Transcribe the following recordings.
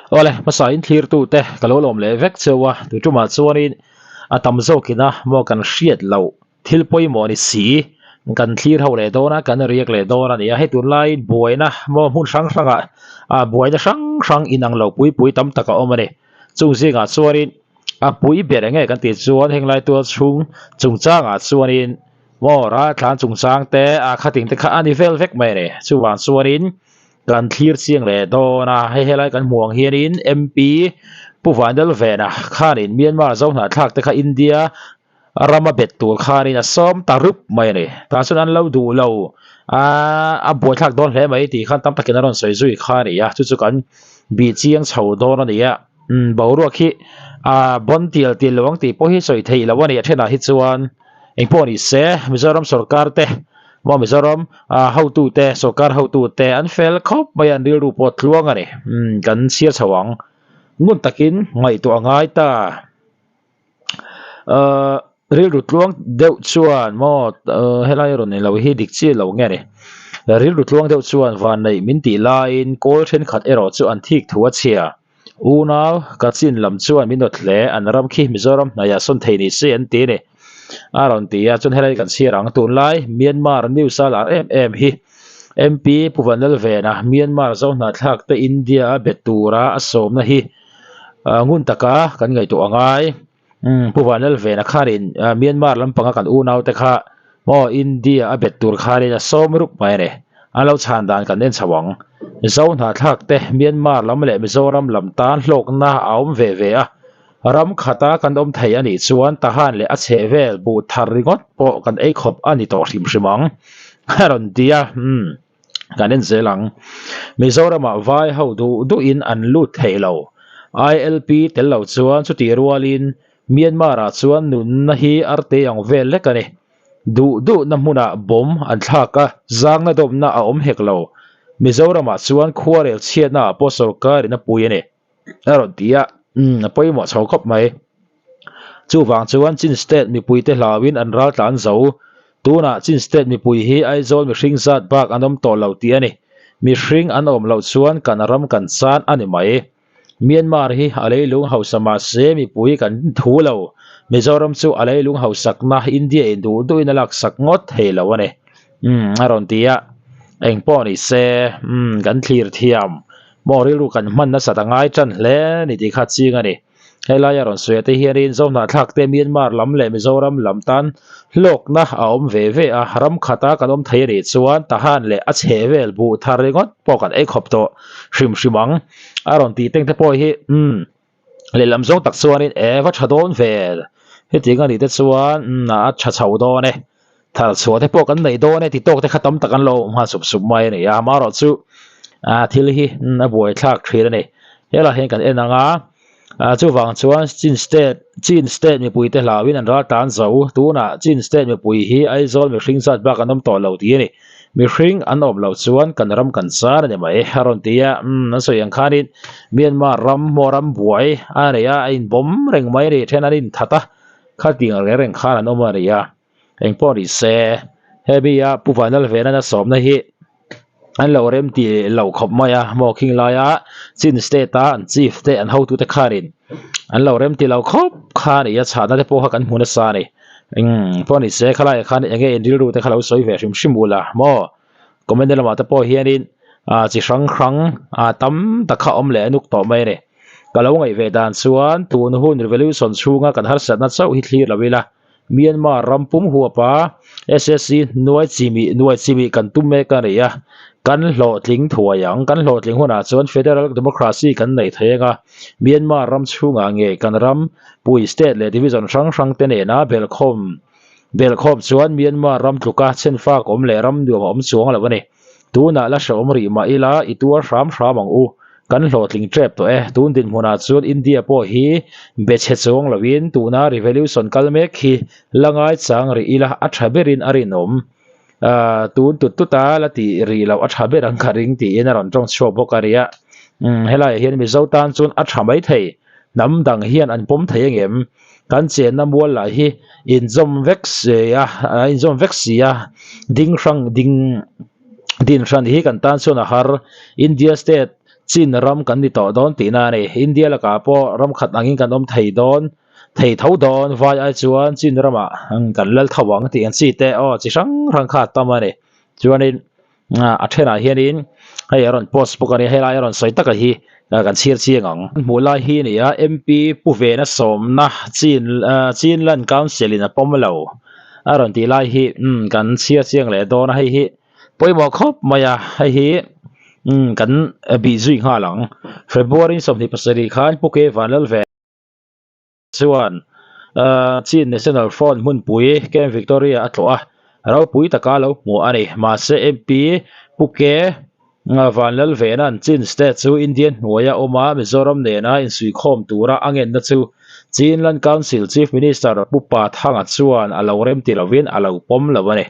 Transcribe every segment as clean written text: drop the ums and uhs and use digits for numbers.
Awle, hmasa in thlirtute ka lo lawm leh vek cheu a, tu tumah chuanin a tam zawkina maw kan hriat loh thil pawimawh ni si kan thlir ho leh dawn a, kan riak leh dawn a ni a, hei tunlaiin buaina maw hmun hrang hrangah ah buaina hrang hrang inang lo pui pui tam tak a awm a ni. Chung zingah chuanin a pui ber enge kan tih chuan heng lai tual chhung chungchangah chuanin maw raltlan chungchang te a khating te kha a ni vel vek mai a ni. Chuvang chuanin kan thlir chiang leh dawn a, hei helai kan hmuh ang hianin MP Pu Vanlalvena khanin Myanmar Zohnahthlak te kha India rama bet tur khanin a sawm ta rup mai a ni. Tah chuan an lo duh lo a, a buaithlak dawn hle mai tih khan tam takin a rawn sawi zui kha a ni a, chu chu kan bih chiang chho dawn a ni a. Umm boruak hi a bawn tial tial lo ang tih pawh hi sawi theih loh a ni a thenah hi chuan engpawh ni se Mizoram sorkar te maw Mizoram ah hotute sorkar hotute an fel khawp mai a an rilru pawh tluang a ni umm kan chhiar chho ang ngun takin ngaihtuah a ngai ta. Ahh rilru tluang deuh chuan maw helai rawn ni lo hi dik chiah lo nge ni rilru tluang deuh chuan vanneih min tih laiin kawl thenkhat erawh chu an thik thu a chhia unau ka chin lam chuan min nawt hle an ram khi Mizoram hnaihah sawn thei ni se an ti a ni a rawn ti a chuan helai kan chhiar ang tunlai Myanmar news a lar em em hi MP Pu Vanlalvena Myanmar Zohnahthlak te India a bet tura a sawmna hi. ngun taka kan ngaihtuah a ngai umm Pu Vanlalvena khanin Myanmar lampanga kan unau te kha maw India a bet tur khanin a sawm rup mai a ni an lo chhan dan kan en chho ang Zo hnahthlak te Myanmar lam leh Mizoram lam tan hlawkna a awm ve ve a ram khata kan awm thei a nih chuan Tahan leh a chheh vel buh thar ringawt pawh kan ei khawp a ni tawh hrim hrim ang a rawn ti a umm. Kan en zel ang. Mizoramah vai ho duh duhin an lut thei lo. ILP tel lo chuan chutih rualin Myanmar-ah chuan nunna hi arte ang vel lek a ni. Duh duhna hmunah bomb an thlak a, zangna dawmna a awm hek lo. Mizoramah chuan khuarel chhiatnaah pawh sorkarin a pui a ni. A rawn ti a, umm a pawimawh chho khawp mai. Chuvang chuan Chin State mipuite hlauin an ral tlan zo. Tunah Chin State mipui hi Aizawl mihring zat bak an awm tawh lo tih a ni. Mihring an awm loh chuan kan ram kan chan a ni mai. Myanmar hi a leilung hausa mahse mipui kan thu lo. Mizoram chu a leilung hausakna India in duh duhin a laksak ngawt thei lo a ni. Umm a rawn ti a, engpawh ni se umm kan thlir thiam maw rilru kan hman nasat a ngai tan hle ni tih kha ching a ni. Helai a rawn sawi te hianin Zohnahthlak te Myanmar lam leh Mizoram lam tan hlawkna a awm ve ve a, ram khata kan awm thei a nih chuan Tahan leh a chheh vel buh thar ringawt pawh kan ei khawp tawh hrim hrim ang a rawn tih teng te pawh hi umm lehlam zawng tak chuanin e va tha dawn ve hetiang a nih te chuan umm a tha chho dawn e thar chhuah te pawh kan nei dawn e ti tawk te kha tam tak an lo awm nghal sup sup mai a ni a amaherawhchu ah thil hi a buaithlak thin a ni helaiah hian kan en ang a ah chuvang chuan Chin state Chin state mipui te hlauhin an ral tan zo tunah Chin state mipui hi Aizawl mihring zat bak an awm tawh lo tih a ni mihring an awm loh chuan kan ram kan char a ni mai a rawn ti a umm an sawi ang khanin Myanmar ram maw ram buai a nei a a inbawm reng mai a ni then an inthat a khatiang reng reng khan an awm a ni a. Engpawh ni se, hemi a Pu Vanlalvena na sawmna hi an lo rem ti lo khawp mai a, maw khing laia Chin State a an Chief te an hotute khanin an lo rem ti lo khawp kha a ni a, chhahna te pawh kha kan hmu nasa a ni. Engpawh ni se, khalaiah khan enge in rilru te kha lo sawi ve hrim hrim ula maw? Comment lamah te pawh hianin chi hrang hrang tam tak kha awm leh a nuk tawh mai a ni. Ka lo ngaih ve dan chuan tun hun revolution chhunga kan harsatna chauh hi thlir lo ila, Myanmar ram pum huapa SSC nuai chimi nuai chimi kan tum mek a ni a, kan hlawhtling thuai ang. Kan hlawhtling hunah chuan Federal Democracy kan nei thei ang a, Myanmar ram chhungah ngei kan ram pui state leh division hrang hrang te nena belhkhawm belhkhawm chuan Myanmar ram tluka chhenfak awm leh ram nuam a awm chuang lo a ni. Tunah la hrehawm rih mah ila i tuar hram hram ang u. Kan hlawhtling tep tawh e. Tun dinhmunah chuan India pawh hi be chhe chuang loin tuna revolution kal mek hi la ngaichang rih ila a tha berin a rinawm. Ahh tun tut tut a la tih rih loh a tha ber ang ka ring tiin a rawn tawng chhuak bawk a ria. Umm helaiah hian Mizo tan chuan a tha maithei. Hnam dang hian an pawm thei angem? Kan chenna mual lah hi inzawm vek si a, inzawm vek si a, ding hrang ding din hran hi kan tan chuan a har. India state. Chin ram kan ni tawh dawn tihna a ni. India lakah pawh ram khat angin kan awm thei dawn, thei tho dawn, vai ai chuan Chin ramah kan lal tho ang tih ang chi te aw chi hrang hrang kha a tam a ni. Chuanin a thenah hianin hei a rawn post bawk a ni, helai a rawn sawi taka hi kan chhiar chiang ang. Hmuh lai hi a ni a, MP Pu Vena sawmna Chin Chinland Council in a pawm lo a rawn tih lai hi kan chhiar chiang leh dawn a, hei hi Pawimawh khawp mai a, hei hi umm kan bih zui nghal ang. February 27 khan Pu Ke Vanlalve chuan ahh Chin National Front hmunpui Camp Victoria a tlawh a, ropui taka lo hmuh a ni. Mahse MP Pu Ke Vanlalvena'n Chin State chu Indian hnuaia awm a, Mizoram nena insuikhawm tura a ngenna chu Chinland Council Chief Minister Pu Pa Thanga chuan a lo remti lovin a lo pawm lo a ni.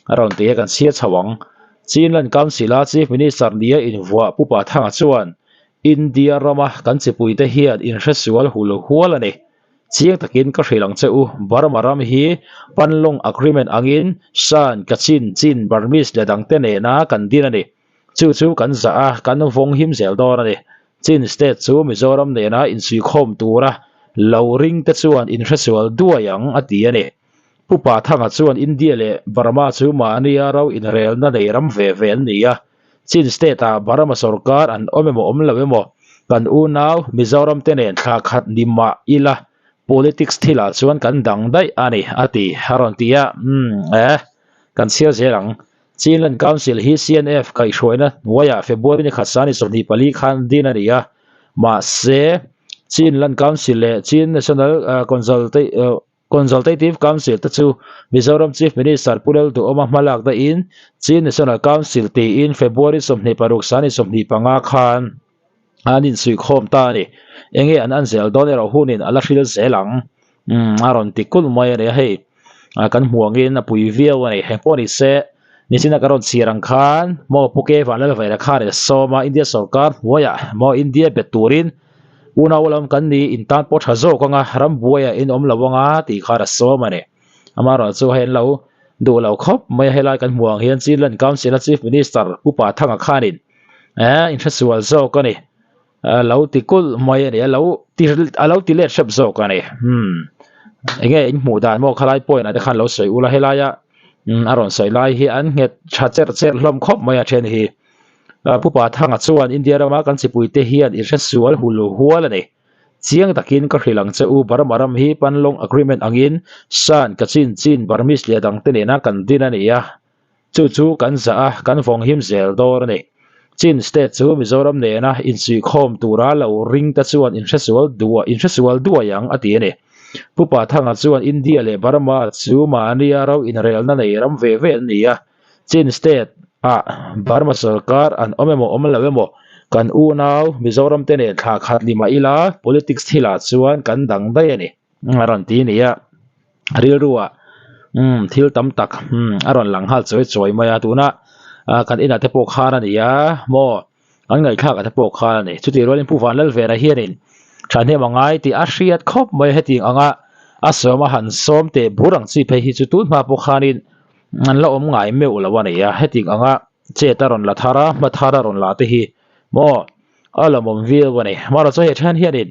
A rawn ti a kan chhiar chho ang. Chinland Council-a Chief Minister nia invuah Pu Pathanga chuan India rama kan chipuite hian inhresual hul hual a ni. Chiang takin ka hrilh ang che u, Burma ram hi Panlong Agreement angin Shan, Kachin, Chin, Burmese leh dangte nena kan din a ni. Chu chu kan zah a, kan vawng him zel dawn a ni. Chin State chu Mizoram nena insuikhawm tura lo ringte chuan inhresual duai ang a ti a ni. Pu Pathanga chuan India leh Burma chu mahnia ro inrelna nei ram ve ve an ni a, Chin State-ah Burma sorkar an awm emaw awm lo emaw, kan unau Mizoram te nen thla khat ni mah ila politics thilah chuan kan dang daih a ni, a ti a rawn ti a. Umm eh, kan chhiar zel ang. Chinland Council hi CNF kaihhruaina hnuaiah February ni khat sani 24 khan din a ni a, mahse Chinland Council leh Chin National Consultative Council te chu Mizoram Chief Minister Pu Lalduhawma hmalak dahin Chin National Council tiin February 26 sani 25 khan an insuihkhawm ta a ni. Enge an an zel dawn erawh hunin a la hril zel ang a rawn ti kulh mai a ni a, hei kan hmu angin a pui viau a ni. Heng pawh ni se nichina ka rawn chhiar ang khan maw Pu Ke Vanlalvaira khan a sawm a, India sorkar hnuaiah maw India bet turin Unau lam kan ni in tan pawh tha zawk anga rambuaiah in awm lo anga tih khan a sawm a ni. Amaherawhchu chu hei an lo duh lo khawp mai a, helai kan hmuh ang hian Chinland Council a Chief Minister Pu Pathanga khanin eh inhresual zawk a ni, a lo ti kulh mai a ni, a lo ti a lo ti let hrep zawk a ni. Umm enge in hmuh dan maw khalai point ah te khan lo sawi ula helaia a rawn sawi lai hi an nghet tha cherh cherh hlawm khawp mai a then hi. Pu Pathanga chuan India rama kan chipuite hian i hresual hul hual a ni. Chiang takin ka hrilh ang che u, Burma ram hi Panlong Agreement angin Shan, Kachin, Chin, Burmese leh dangte nena kan din a ni a, chu chu kan zah a, kan vawng him zel dawn a ni. Chin State chu Mizoram nena insuihkhawm tura lo ring te chuan inhresual duai inhresual duai ang a ti a ni. Pu Pathanga chuan India leh Burma chu mahnia ro inrelna nei ram ve ve an ni a, Chin State ah Burma sorkar an awm emaw awm lo emaw kan unau Mizoram te nen thla khat ni mah ila politics thilah chuan kan dang daih a ni a rawn ti nia rilru ah umm thil tam tak umm a rawn lang nghal chawi chawi mai a tuna kan inah te pawh khan a ni a maw. An ngaihthlak a te pawh khan a ni. Chutih rualin Pu Vanlalvena hianin thahnem a ngai tih a hriat khawp mai hetiang anga a sawm a han sawm teh bur ang chi phei hi chu tun hma pawh khanin an la awm ngai meuh lo a ni a. Hetiang anga chet a rawn la thar a, hma thar a rawn la te hi maw a lawmawm viau a ni. Amaherawhchu chu hei then hianin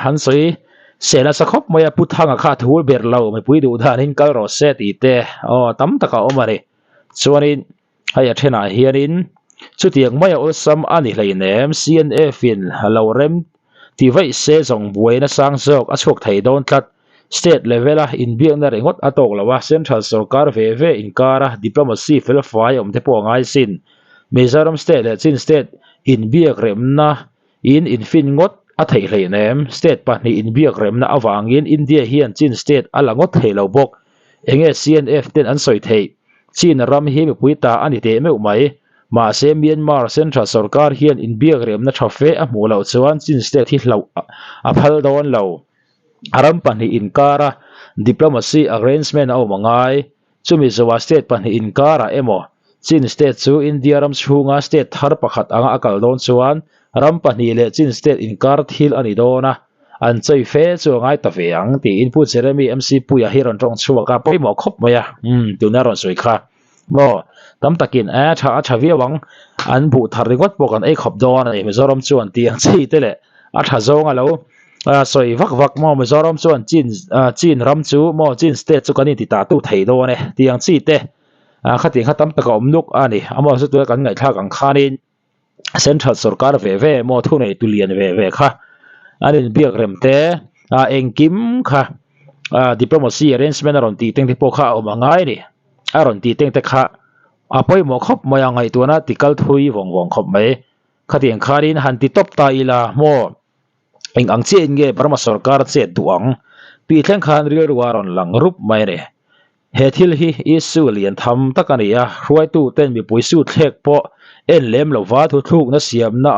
han sawi seh nasa khawp mai a, Pu Thanga kha a thul ber lo, mipui duh danin kal rawh se tih te aw tam tak a awm a ni. Chuanin. Hei a thenah hianin chutiang mai a awlsam a ni hleinem, CNF in a lo rem ti vaih se zawng buaina sang zawk a chhuak thei dawn tlat. State level a inbiakna ringawt a tawk lo a, Central sorkar ve ve inkara diplomacy felfai awm te pawh a ngai sin. Mizoram state leh Chin state inbiak remna in infin ngawt a theih hleinem, state pahnih inbiak remna avangin India hian Chin state a la ngawt thei lo bawk. Enge CNF ten an sawi theih? Chin ram hi mipui ta a ni teh meuh mai. Mahse Myanmar Central sorkar hian inbiak remna tha fe a hmuh loh chuan Chin state hi hlauh a phal dawn lo. A ram pahnih inkara diplomacy arrangement a awm a ngai. Chumi zawhah state pahnih inkarah emaw Chin state chu India ram chhunga state thar pakhat anga a kal dawn chuan ram pahnih leh Chin state inkar thil a ni dawn a. An chawi fe chu a ngai ta ve ang tiin Pu Jeremy MC Puia hi rawn tawng chhuak a, pawimawh khawp mai a, umm tuna rawn sawi kha maw. Tam takin a tha a tha viau ang, an buh thar ringawt pawh kan ei khawp dawn a ni Mizoram chuan tih ang chi te leh a tha zawng a lo sawi vak vak maw Mizoram chuan chin chin ram chu maw chin state chu kan inti ta tu thei dawn e tih ang chi te khatiang kha tam tak a awm nuk a ni. Amaherawhchu tuna kan ngaihthlak ang khanin Central sorkar ve ve emaw thuneitu lian ve ve kha an inbiak rem te ah engkim kha ah diplomacy arrangement a rawn tih teng te pawh kha a awm a ngai a ni. A rawn tih teng te kha a pawimawh khawp mai a ngaihtuahna ti kal thui vawng vawng khawp mai. Khatiang khanin han ti tawp ta ila maw eng ang chiahin nge Burma sorkar chet duh ang tih thleng khan rilru a rawn lang rup mai a ni. He thil hi issue lian tham tak a ni a, hruaituten mipui suit thlek pawh en lem lova thuthlukna siamna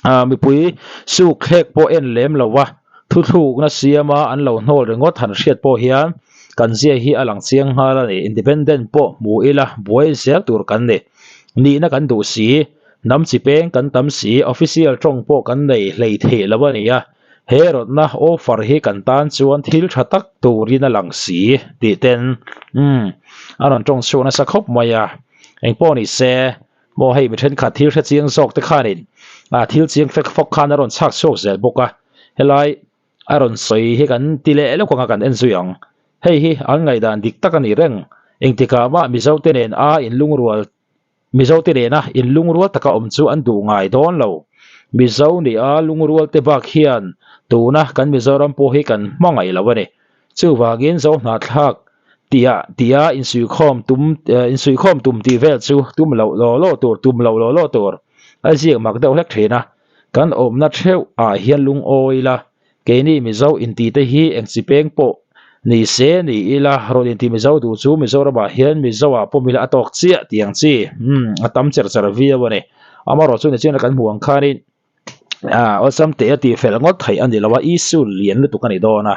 ah mipui suk thlek pawh en lem lova thuthlukna siama an lo hnawl ringawt han hriat pawh hian kan zia hi a lang chiang nghal a ni. Independent pawh hmu ila buai zel tur kan ni. Nihna kan duh si, hnam chi peng kan tam si, official tawng pawh kan nei hlei theih lo a ni a. He rawtna offer hi kan tan chuan thil tha tak turin a lang si tih ten umm a rawn tawng chhuak nasa khawp mai a. Engpawh ni se maw hei mi thenkhat thil hre chiang zawk te khanin ah thil chiang fek fawk khan a rawn chhak chhuak zel bawk a. Helai a rawn sawi hi kan ti leh lawk anga kan en zui ang. Hei hi an ngaihdan dik tak a ni reng. Engtikah mah Mizo te nen a inlungrual Mizote nena inlungrual taka awm chu an duh ngai dawn lo. Mizo nia lungrualte bak hian tuna kan Mizoram pawh hi kan hmangaih lo a ni. Chuvangin Zo hnahthlak tia tia insuihkhawm tum insuihkhawm tum tih vel chu tum loh law law tur tum loh law law tur a ziak mak deuh hlek thin a. Kan awmna theuh ah hian lungawi la Keini Mizo intite hi eng chi peng pawh ni se ni ila, rawn inti Mizo duh chu Mizoramah hian Mizoah pawm ila a tawk chiah tih ang chi umm a tam cher cher viau a ni. Amaherawh chu nichina kan hmuh ang khanin ah awlsam teh a tih fel ngawt theih a ni lo a, issue lian lutuk a ni dawn a.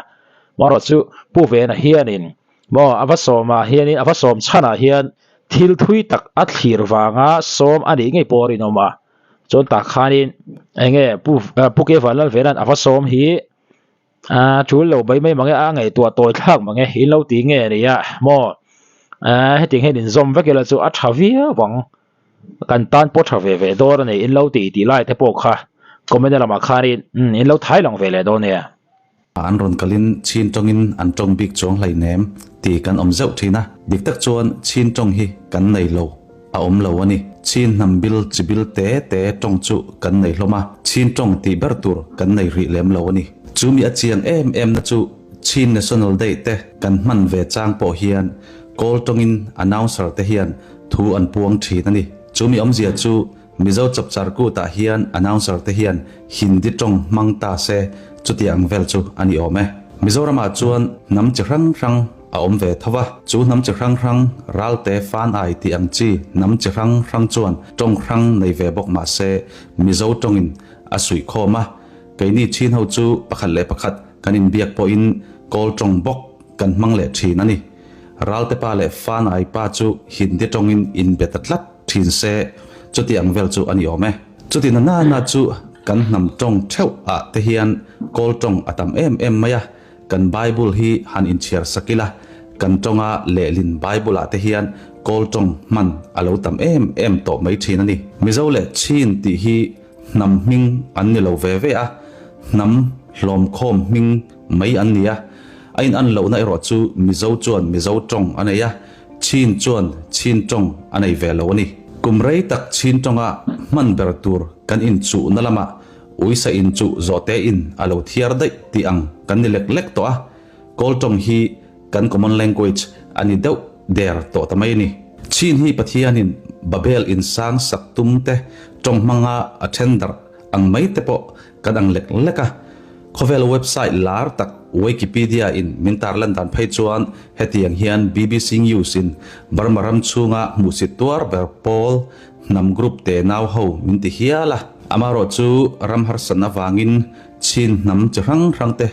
Amaherawh chu Pu Vena hianin maw a va sawmah hianin a va sawm chhanah hian thil thui tak a thlir vanga sawm a nih ngei pawh a rinawm a. Chuan tah khanin eng nge pu pu Kevan Lalvena'n a va sawm hi a tul lo mai mai mange a ngaihtuah tawi thlak mange in lo ti nge ni a maw hetiang hian inzawm vek ila chu a tha viau ang kan tan pawh tha ve ve dawn a ni in lo ti tih lai te pawh kha comment lamah khanin in lo thai lang ve leh dawn nia. An rawn kalin Chin tawngin an tawng bik chuang hleinem ti kan awm zeuh thin a, dik tak chuan Chin tawng hi kan nei lo, a awm lo a ni. Chin hnam bil chi bil te te tawng chu kan nei hlawm a, Chin tawng tih ber tur kan nei rih lem lo a ni. Chu mi a chiang em em na chu Chin National Day te kan hman ve chang pawh hian Kawl tawngin announcer te hian thu an puang thin a ni. Chu mi awmzia chu Mizo chapchar kutah hian announcer te hian Hindi tawng hmang ta se chuti ang vel chu a ni awm e. Mizoramah chuan hnam chi hrang hrang a awm ve tho va, chu hnam chi hrang hrang Ralte Fan Ai tih ang chi hnam chi hrang hrang chuan tawng hrang nei ve bawk mah se Mizo tawngin a suih khawm a, keini chin ho chu pakhat leh pakhat kan inbiak pawhin Kawl tawng bawk kan hmang leh thin a ni. Ralte pa leh Fan Ai pa chu Hindi tawngin inbe ta tlat. Thin se, chuti ang vel chu a ni awm e. Chuti na na na chu kan hnam tawng theuh ah te hian kawl tawng a tam em em mai a, kan Bible hi han inchhiar sak ila, kan tawnga lehlin Bible ah te hian kawl tawng hman a lo tam em em tawh mai thin a ni. Mizo leh Chin tih hi hnam hming an ni lo ve ve a, hnam hlawmkhawm hming mai an ni a, a in an lohna erawh chu Mizo chuan Mizo tawng a nei a, Chin chuan Chin tawng a nei ve lo a ni. Kum rei tak Chin tawnga hman ber tur kan inchuhna lamah uisa inchuh zawhte in a lo thiar daih tih ang kan ni lek lek tawh a, Kawl tawng hi kan common language a ni deuh der tawh ta mai a ni. Chin hi Pathianin Babel insang sak tum te tawng hmanga a then darh ang mai te pawh kan ang lek lek a. Khawvel website lar tak Wikipedia in min tarlan dan phei chuan hetiang hian BBC News in Burma ram chhunga hmuhsit tuar ber pawl hnam group te nau ho min ti hial a. Amaherawh chu ram harsatna vangin Chin hnam chi hrang hrang te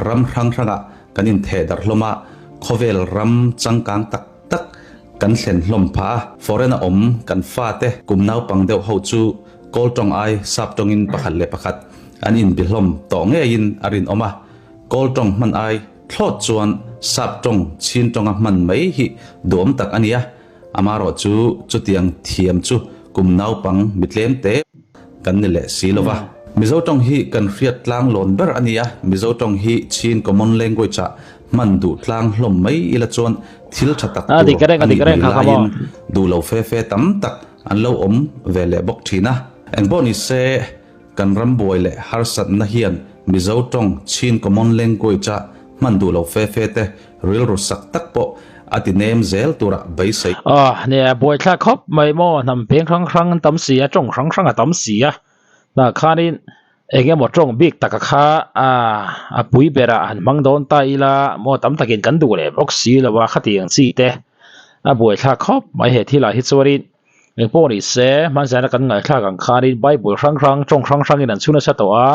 ram hrang hrangah kan intheh darh hlawm a, khawvel ram changkang tak tak kan thlen hlawm phah a. Foreign a awm kan fate kum naupang deuh ho chu Kawl tawng ai sap tawngin pakhat leh pakhat an inbi hlawm tawh ngeiin a rinawm a, kawl tawng hman ai thlawt chuan sap tawng chin tawnga hman mai hi duhawm tak a ni a. Amaherawh chu chutiang thiam chu kum naupang mi tlem te kan ni leh si lo va. Mizo tawng hi kan hriat tlang lawn ber a ni a, Mizo tawng hi Chin common language ah hman duh tlang hlawm mai ila chuan thil tha tak A tur dik reng a a nih dik reng mai kha kha maw. laiin duh lo fe fe tam tak an lo awm ve leh bawk thin a. Engpawh ni se, kan ram buai leh harsatna hian Mizo tawng Chin common language a hman duh lo fe fe te rilru sak tak pawh a ti nem zel tura beisei. Aw, nia, buaithlak khawp mai maw, hnam peng hrang hrang an tam si a, tawng hrang hrang a tam si a, tah khanin eng emaw tawng bik taka kha a pui berah han hmang dawn ta ila maw tam takin kan duh leh bawk si lo a, khatiang chi te a buaithlak khawp mai he thilah hi chuanin engpawh ni se hmanzana kan ngaihthlak ang khanin Bible hrang hrang tawng hrang hrangin an chhun nasa tawh a,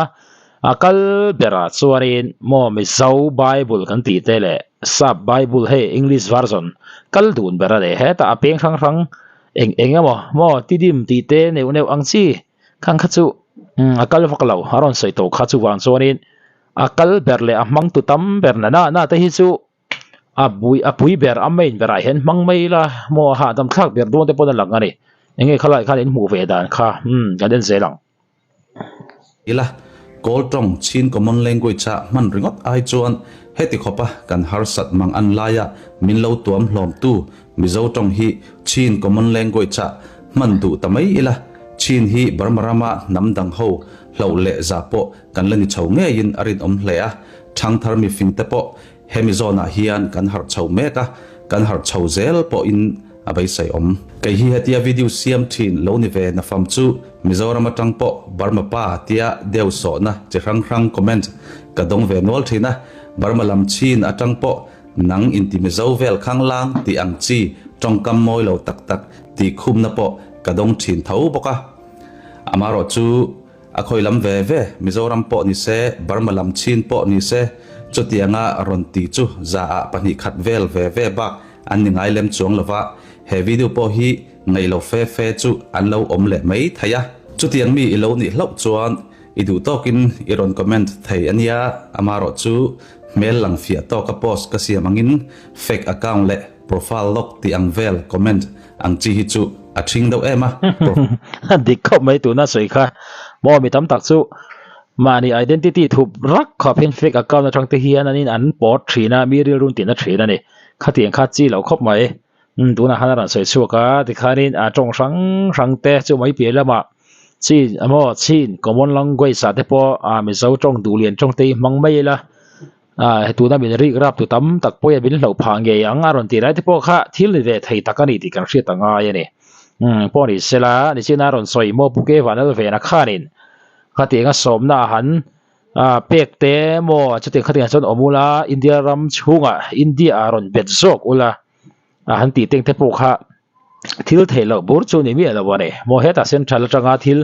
a kal berah chuanin maw Mizo Bible kan tih te leh Sap Bible hei English version kal dun ber a ni hetah a peng hrang hrang eng eng emaw maw tidim tih te neuh neuh ang chi. Khang kha chu a kal vak lo, a rawn sawi tawh kha chuvang chuanin a kal ber leh a hmang tu tam ber na na na te hi chu a bui a pui ber a main berah hian hmang mai ila maw a hahdam thlak ber dawn te pawn a lang a ni. Enge khalai khan in hmuh ve dan kha umm kan en zel ang. Ila Kawl tawng Chin Common Language a hman ringawt ai chuan heti khawpa kan harsat mang an laia min lo tuam hlawmtu Mizo tawng hi Chin common language ah hman duh ta mai ila, Chin hi Burma rama hnam dang ho hloh leh zah pawh kan la ni chho ngeiin a rinawm hle a, ṭhangthar mifing te pawh hemi zawnah hian kan harh chho mek a, kan harh chho zel pawhin a beisei awm. Kei hi hetia video siam ṭhin lo ni ve nafam chu Mizoram aṭang pawh Burma pa tia deu sawhna chi hrang hrang comment ka dawng ve nual ṭhin a, Burma lam Chin aṭang pawh Nang inti Mizo vel khanglang tih ang chi tawngkam mawi lo tak tak tih khumna pawh ka dawng thin tho bawk a. Amaherawh chu a khawi lam ve ve Mizoram pawh ni se, Burma lam chin pawh ni se, chutianga rawn ti chu zaah 2 khat vel ve ve bak an ni ngai lem chuang lova, he video pawh hi ngaih lo fe fe chu an lo awm leh mai thei a. Chutiang mi i lo nih hlauh chuan i duh tawkin i rawn comment thei a nia, amaherawh chu Hmel lang fiah tawka post ka siam angin fake account leh profile lock tih ang vel comment ang chi hi chu a ṭhing deuh em a. Dik khawp mai tuna sawi kha maw mi tam tak chu mahni identity thup rak khawp hian fake account atang te hian an in an pawt thin a, mi rilru an tina thin a ni. Khatiang kha chi lo khawp mai. Umm tunah khan a rawn sawi chhuak a tikhanin a tawng hrang hrang te chu mai piah lamah chin emaw chin common language ah te pawh ah mizo tawng duhlian tawng te hi hmang mai ila ah he tuna min rik rap tu tam tak pawh hian min hlauh phah ngei ang a rawn tih lai te pawh kha thil ni ve thei tak a ni tih kan hriat a ngai a ni umm pawh ni sela nichina a rawn sawi maw Pu Kevan Lalvena khanin khatianga sawmna a han Ah pek te maw chutiang khatiang chuan awm ula India ram chhungah India ah rawn bet zawk ula a han tih teng te pawh kha thil theih loh bur chu ni miah lo a ni. Maw hetah central atanga thil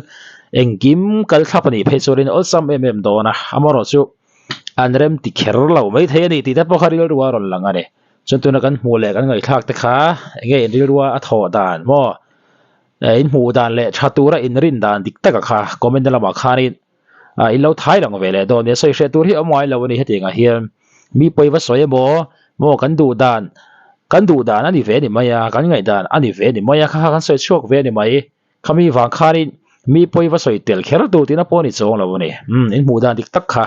engkim kal thlap a nih phei chuanin awlsam em em dawn a, amaherawh chu an rem ti kher lo mai thei a ni tih te pawh kha rilru a rawn lang a ni. Chuan tuna kan hmuh leh kan ngaihthlak te kha enge in rilrua a thawh dan maw in hmuh dan leh tha tura in rin dan dik taka kha comment na lamah khanin ah in lo thai lang ve leh dawn nia sawi hreh tur hi a awm ngai lo a ni hetiang ah hian mi pawi va sawi emaw maw kan duh dan kan duh dan a ni ve ni mai a kan ngaih dan a ni ve ni mai a kha kha kan sawi chhuak ve a ni mai khami vang khanin mi pawi va sawi tel kher tur tihna pawh a ni chuang lo a ni umm in hmuh dan dik tak kha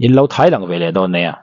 in lo thai lang ve leh dawn nia.